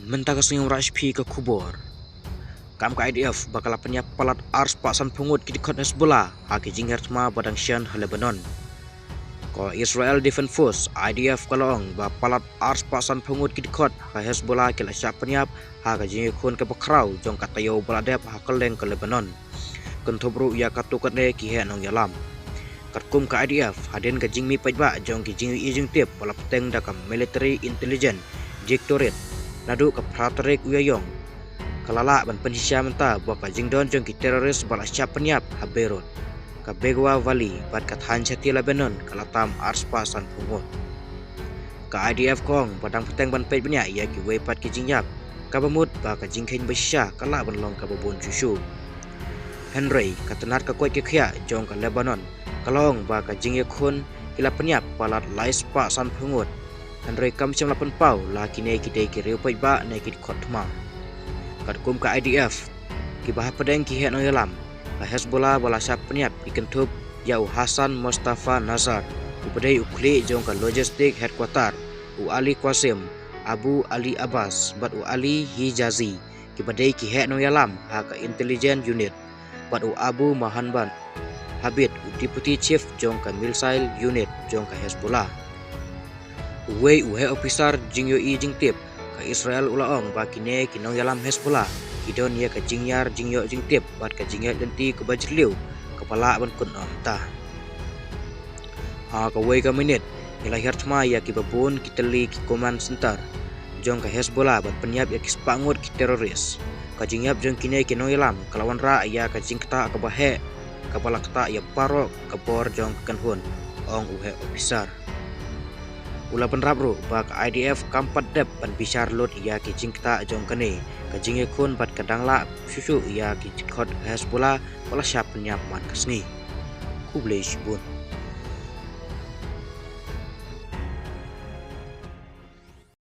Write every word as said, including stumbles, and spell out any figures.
Mynta ka sngi u rah shiphi ka khubor. Kam ka I D F ba ka la pynïap palat arspah sanphew ngut ki dkhot Hezbollah ha ki jinghiar thma ba dang shen ha Lebanon. Ka Israel Defense Force, I D F, ka la ong ba palat arspah sanphew ngut ki dkhot ka Hezbollah ki la shah pynïap ha ka jingïakhun kaba khraw jong ka taïew ba la dep ha kylleng ka Lebanon, kynthup ruh ïa katto katne ki heh nongïalam. Katkum ka I D F, hadien ka jingmih paidbah jong ki jingïohi jingtip ba la bteng da ka Military Intelligence Directorate naduh ka phra tarik u Ïaïong, ka la lah ban pynshisha mynta ba ka jingdon jong ki terrorist ba la shah pynïap ha Beirut, ka Begoua Valley bad ka thaiñ shati Lebanon ka la tam arspah sanphew ngut. Ka I D F ka ong ba dang bteng ban peit bniah ïa kiwei pat ki jingïap, kaba mut ba ka jingkheiñ ba shisha ka lah ban long kaba bun shuh shuh. Hynrei ka tnat ka koit ka khiah jong ka Lebanon ka la ong ba ka jingïakhun ki la pynïap palat laispah sanphew ngut. Hynrei kam shym la pynpaw la kine ki dei ki riew paidbah ne ki dkhot thma. Katkum ka I D F, kiba hapdeng ki heh nongïalam ka Hezbollah ba la shah pynïap ki kynthup ïa u Hassan Mustafa Nasser, uba dei u khlieh jong ka Logistic Headquarter, u Ali Qassem, Abu Ali Abbas bad u Ali Hijazi, kiba dei ki heh nongïalam ha ka Intelligence Unit, bad u Abu Mahanban Habib, u Deputy Chief jong ka Missile Unit jong ka Hezbollah. Uwei u heh ophisar jingïohi jingtip ka Israel u la ong ba kine ki nongïalam Hezbollah ki don ïa ka jingïar jingïoh jingtip bad ka jingïaid lynti kaba jylliew kaba lah ban kut noh mynta. Ha kawei ka minit, ngi la hiar thma ïa kiba bun ki tylli ki command center jong ka Hezbollah bad pynïap ïa ki spah ngut ki terrorist. Ka jingïap jong kine ki nongïalam ka la wanrah ïa ka jingktah kaba heh, kaba la ktah ïa baroh ka bor jong ka kynhun, ong u heh ophisar. U la bynrap ruh ba ka I D F kam pat dep ban bishar lut ïa ki jingktah jong kane ka jingïakhun bad ka dang lah shuh shuh ïa ki dkhot Hezbollah ba la shah pynïap man ka sngi. Khublei shibun.